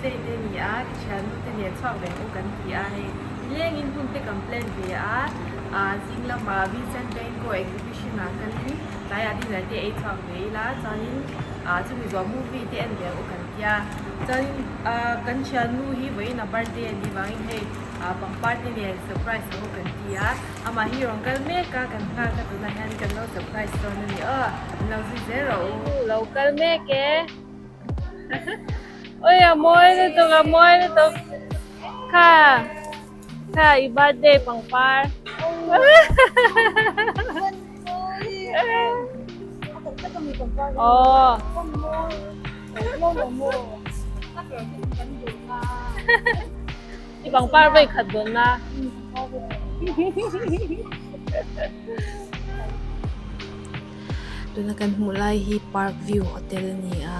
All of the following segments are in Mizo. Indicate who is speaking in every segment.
Speaker 1: Wednesday te ni a, ka thiannu te nen chhuak ve ang u kan ti a hei nilengin hun te kan plan ve a, ah zing lamah Vincent Van Gogh exhibition ah kalin tlaiah dinner te ei chhuak ve ila chuanin ah chumi zawh movie te en ve ang u kan ti a, chuanin ah kan thiannu hi vawiin a birthday a nih vangin hei ah pangpar te nen surprise ang u kan ti a, amah hi rawn kal mek a kan nghak a tunah hian kan lo surprise dawn a ni aw, min lo zui zel rawh u. Lo kal mek e. Oi a mawi lutuk a mawi lutuk kha kha i birthday pangpar aw i pangpar vawi khat dawn na.
Speaker 2: Tuna kan hmuh lai hi park view hotel a ni a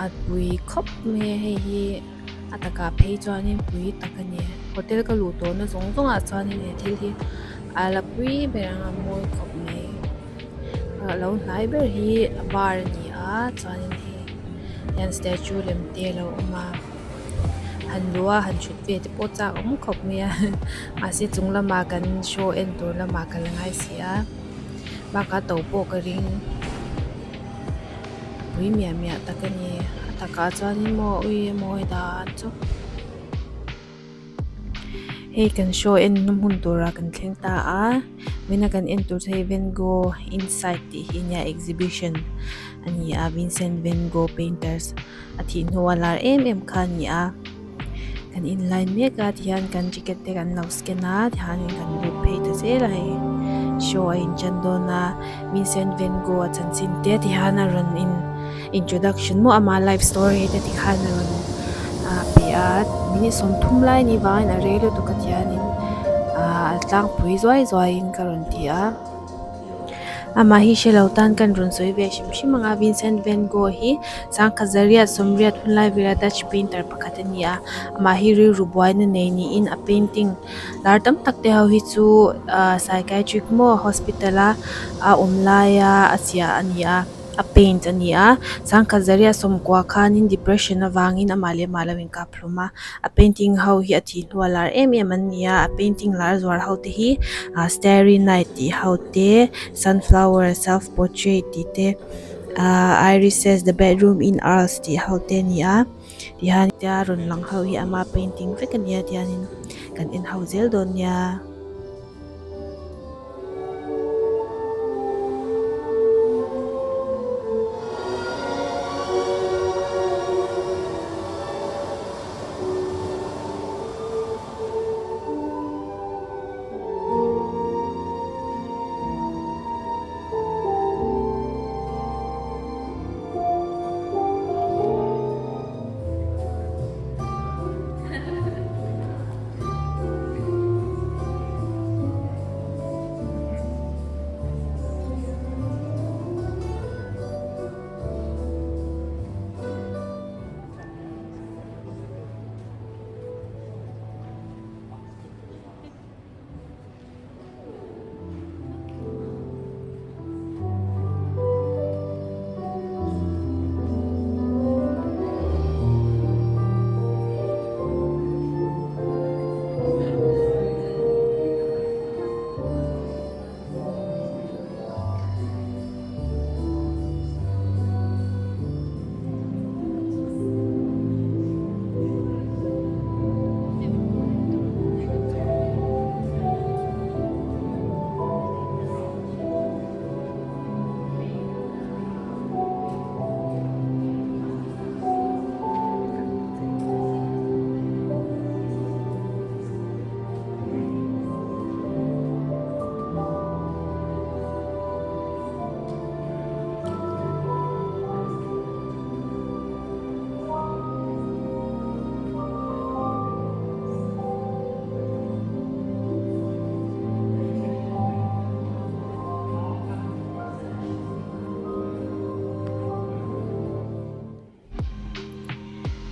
Speaker 2: a pui khawp mai a hei hi a takah phei chuanin pui tak a ni hotel ka luh tawhna zawng zawngah chuanin he thil hi a la pui ber ang a mawi khawp mai a lo hnai ber hi a bar a ni a chuanin hei hian statue lem te a lo awm a. Han luh a han thut ve te pawh chak awm khawp mai a mahse chung lamah kan show en tur lamah ka la ngai si a bakah to pawh ka ring a pui miah miah tak a ni a takah chuanin maw ui a mawi dan chu hei kan show en na hmun turah kan thleng ta a vawiina kan en tur chu hei Van Gogh inside tih hi a nia exhibition a ni a Vincent Van Gogh painters. A thih hnuah lar em em kha a ni a kan in line mek a tihian kan ticket te kan lo scan a tihianin kan lut phei ta zel a hei show a inchan dawn a Vincent Van Gogh a chanchin te tihian a rawn in introduction maw ama life story te tikhan a rawn ah pe a minute 30 lai a nih vangin a rei lutuk a tihianin ah a tlangpui zuai zuaiin ka rawn ti a. Amah hi hre lo tan kan rawn sawi ve hrim hrim ang a, Vincent van Gogh hi sangkhat zariat sawmriat hunlai vela Dutch painter pakhat a ni a, amah hi rilru buaina nei niin a painting lar tam tak te ho hi chu ahh psychiatric maw hospital a a awm laia a chiah a ni a. A paint a ni a sangkhat zariat sawmkua khanin depression avangin amah leh amah lo inkap hlawm a a painting ho hi a thih hnuah lar em em an ni a a painting lar zuar ho te hi ah starry night tih ho te sunflower self portrait tih te ah irises the bedroom in arles tih ho te a ni a tihian tia rawn lang ho hi ama painting vek a ni a tihianin kan en ho zel dawn nia.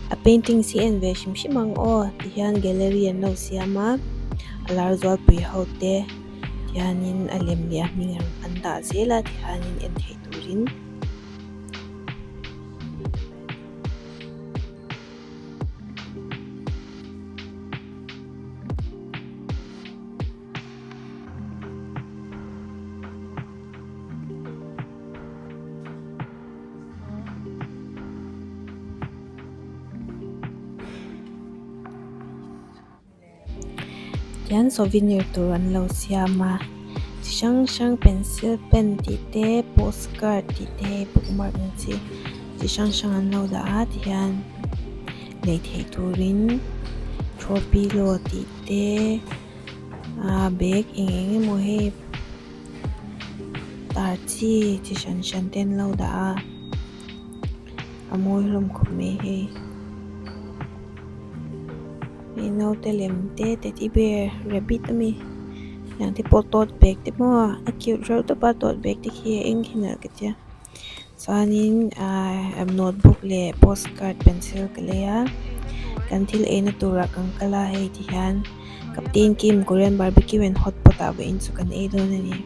Speaker 2: A paintings hi en ve hrim hrim ang aw tihian gallery an lo siam a a lar zualpui ho te tihianin a lem leh a hming an dah zel a tihianin en theih turin. Tihian souvenir tur an lo siam a chi hrang hrang pencil pen tih te postcard tih te bookmark ang chi chi hrang hrang an lo dah a tihian lei theih turin throw pillow tih te ah bag eng eng emaw hei tar chi chi hran hran te an lo dah a a mawi hlawm khawp mai hei. Hei naute lem te teddy bear rabbit a mi tiang te pawh tote bag te maw a cute reuh tawp a tote bag te khi a eng khi nalh ka tia chuanin ahh notebook leh postcard pencil ka lei a kan thil ei na turah kan kal a hei ti hian Captain Kim Korean barbecue and hot pot ah vawiin chu kan ei dawn a ni.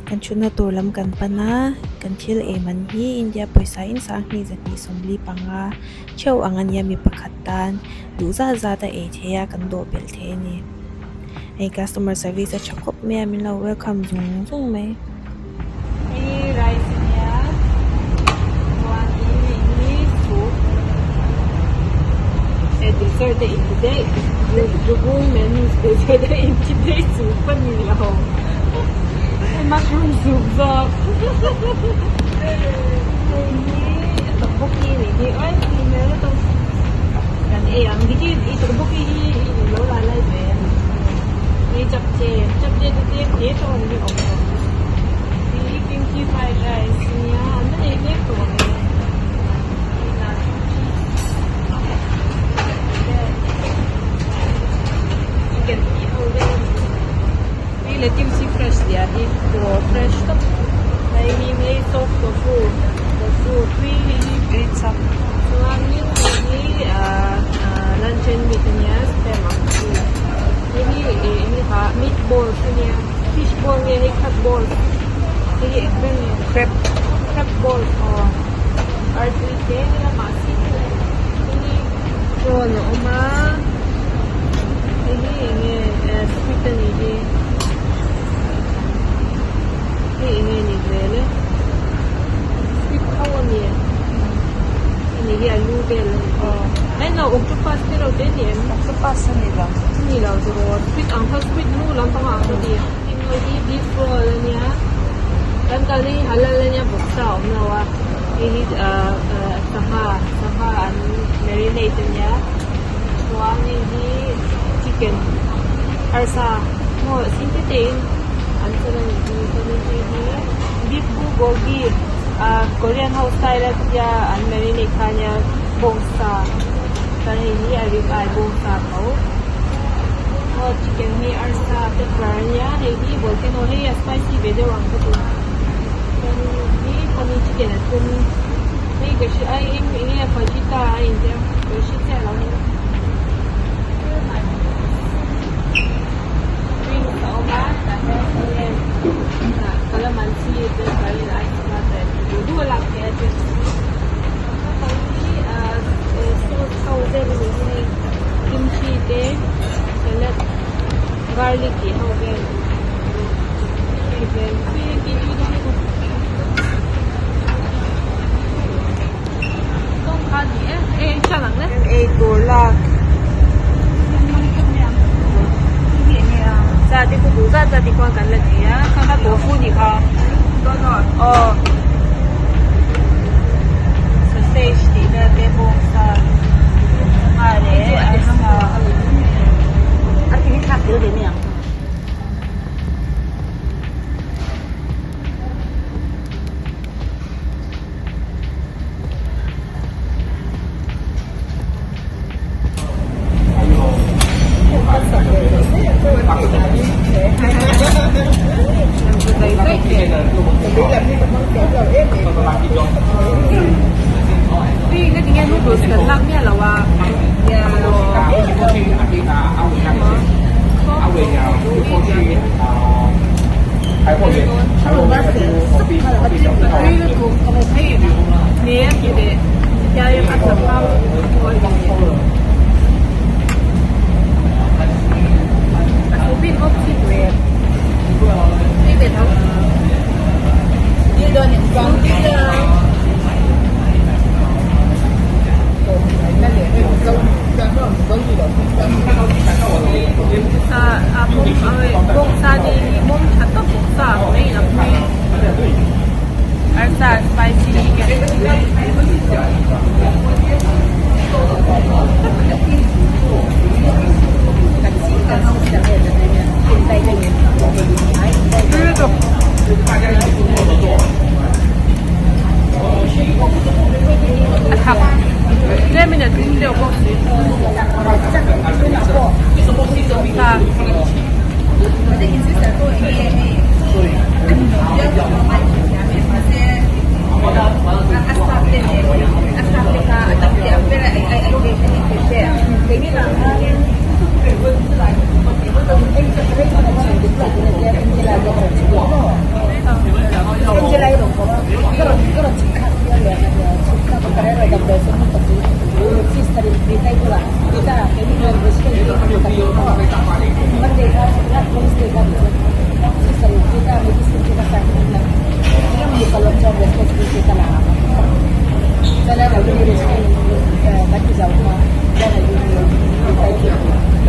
Speaker 2: Kan thutna tur lam kan pan a kan thil ei man hi India pawisa in sanghnih zahnih sawmli panga theuh ang a nia mi pakhat tan duh zat zat a ei thei a kan dawh belh thei a ni hei customer service a tha khawp mai a min lo welcome zung zung mai.
Speaker 1: Hei rice a nia chuanin hei hi soup hei dessert a inti daih Google menu dessert a inti daih soup a ni lo hei mushroom soup zawk hei hi tteokbokki a nih hi ai tui hmel lutuk kan ei ang diki i tteokbokki hi i lo la lai ve em hei japchae japchae chu tlem te tawh ang hi awm lo. Hi kimchi fried rice nia an la nei mek tawh ang e hei nacho cheese chicken tih ho vel a ni hei lettuce hi fresh nia hi raw fresh tawp hei hi hei soft tofu tofu tui hei hi tui chak chuanin hei hi ahh luncheon meat ania spam ang chi hei hi ih eng nge kha meatballs ania. Fish ball nge hei crab ball hei hi eng ber nge crab crab ball aw artui te lamah sin hei hi prawn a awm a hei hi eng nge eh squid a nih hi hei eng nge ni zel e squid tho a ni a nih hi alu vel a ni aw eh no octopus te reuh te a ni em
Speaker 3: octopus a ni lo
Speaker 1: a ni lo tiraw squid ang kha squid lu lampang ang ka ti heng hi beef roll a nia kan kalna hi halal a nia vawksa a awm lo a hei hi ahh sangha sangha an marinate a nia chuan hei hi chicken arsa maw sin te te in an chawlh a nih hi chuanin hei hi beef bulgogi ahh korean ho style a tia an marinate kha a nia bawngsa chuan hei hi a rib eye bawngsa tho. Aw chicken hi arsa pepper a nia hei hi volcano hei a spicy ve deuh ang ka ti chuan hi paneer chicken a tum hei ka hria ai eng eng nge fajita a inti a ka hre chiah lo hei drinks a awm a tah hian enge calamansi pepper in ice water duh duh a lak theih a drinks hi sauce ho vel a nih hi hei. Kimchi te salad garlic tih ho vel hei vel tui tui tui dawn lutuk tawng kha ni e e hriat ang le
Speaker 3: ei tur lak
Speaker 1: za te khu duh zat zat te khuan kan la thei a kha kha tofu ni kha aw sausage tih vel te bawngsa. Noodles kan lak miah lo a a dum deuh bawk si. Kha.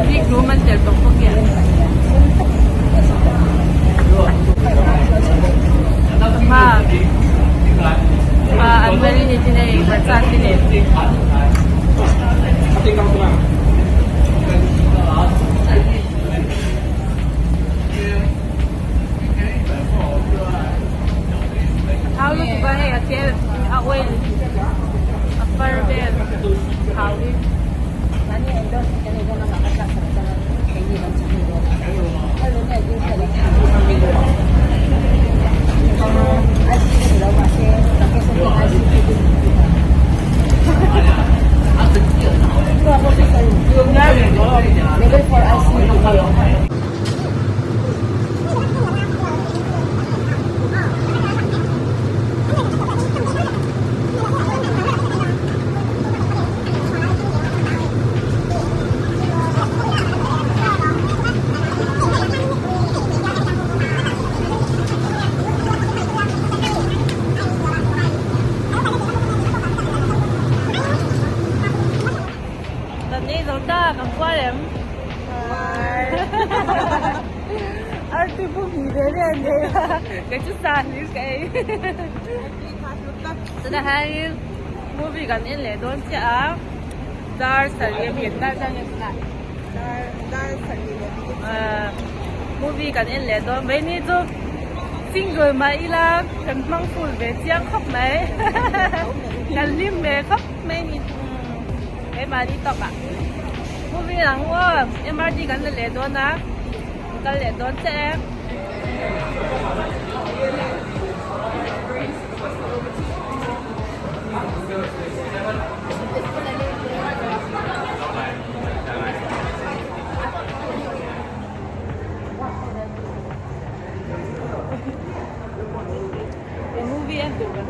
Speaker 1: Bik room an tel tawh bawk e. Sangha an marinate in hei hmarcha te nen. A thau lutuk a hei a tel a oil a far vel thau hi. Kan ei zo ta, kan kual em? Arti buk ni ve ve an nei a, kei chu sa hlir ka ei. Chutah hianin movie kan en leh dawn chiah a, dar sarih a mi dar zan nge tunah? Movie kan en leh dawn mai ni chu single mah ila kan hmang full ve chiang khawp mai kan hlim ve khawp mai ni keimahni tawk ah movie ang aw M_R_T kan la leh dawn a kal leh dawn chiah e. Movie en tur kan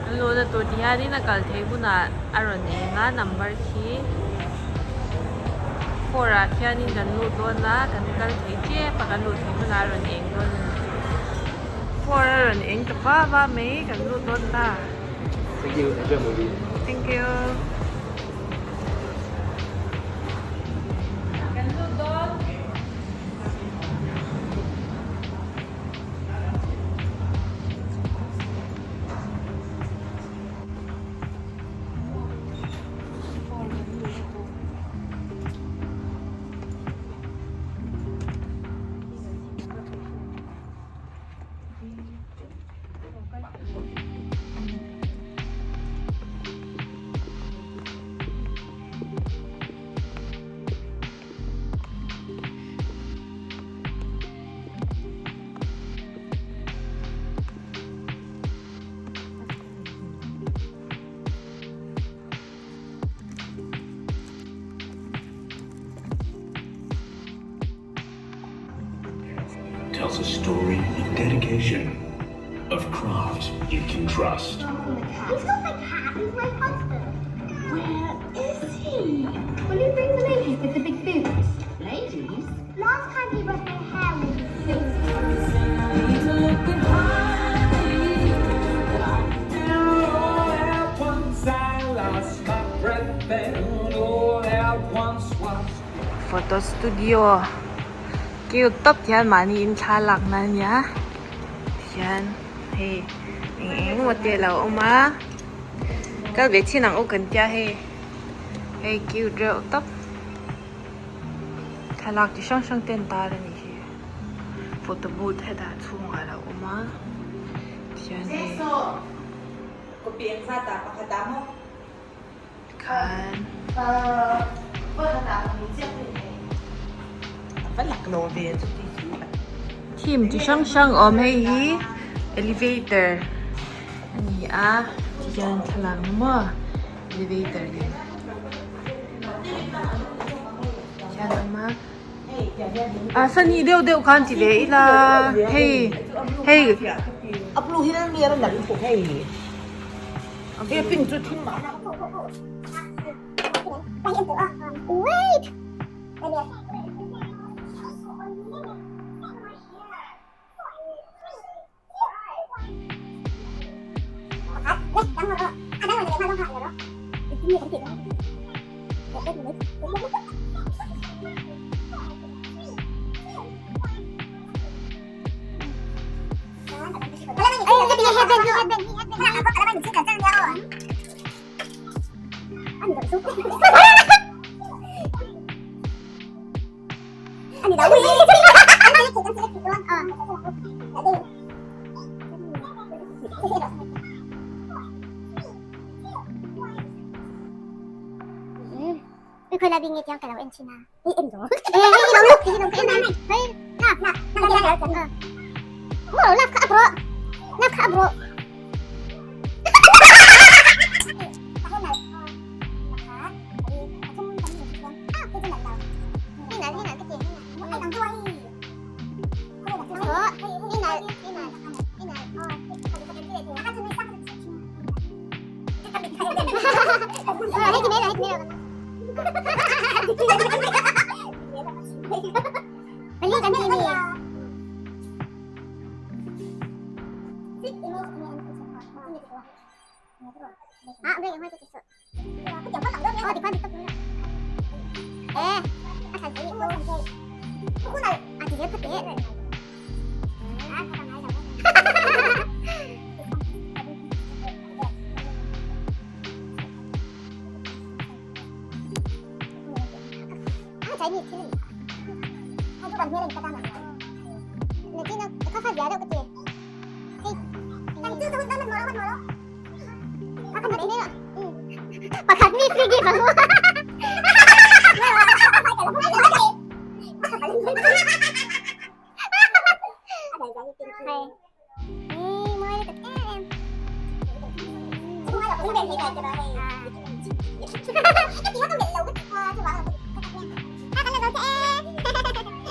Speaker 1: An luhna tur ti hian. Tihianin a kal theih hunah a rawn eng a number khi four ah khianin kan lut dawn a kan kal thei tep a kan luh theih hunah a rawn eng dawn a ni. Four a rawn eng ta va va mai kan lut dawn ta.
Speaker 4: Thank you, enjoy movie.
Speaker 1: Thank you. Kan lut dawn.
Speaker 5: Tells a story of dedication, of craft you can trust.
Speaker 6: He's not my cat, he's my husband. Where is he? Will you bring the ladies with the big boots? Ladies? Last time he brushed my hair with his boots.
Speaker 1: Photo studio cute tawp hian mahni in thla lakna a nia tihian hei eng eng emaw te a lo awm a kal ve chin ang u kan tia hei hei cute reuh tawp thlalak chi hrang hrang te an tar a nih hi photo booth hetah chhungah a lo awm a tihian hei khan theme chi hrang hrang awm hei hi elevator a ni a tihian thlalak na maw elevator lem tihian a awm a a funny deuh deuh khan ti ve ila hei hei.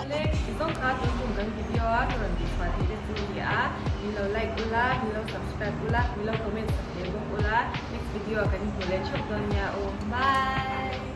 Speaker 1: Awle, zawng kha tun tum kan video a ka rawn tih chhuah theih te chu ni a, min lo like ula, min lo subscribe ula, min lo comment sak hle bawk ula. Next. video ah kan inhmu leh theuh dawn nia aw. Bye!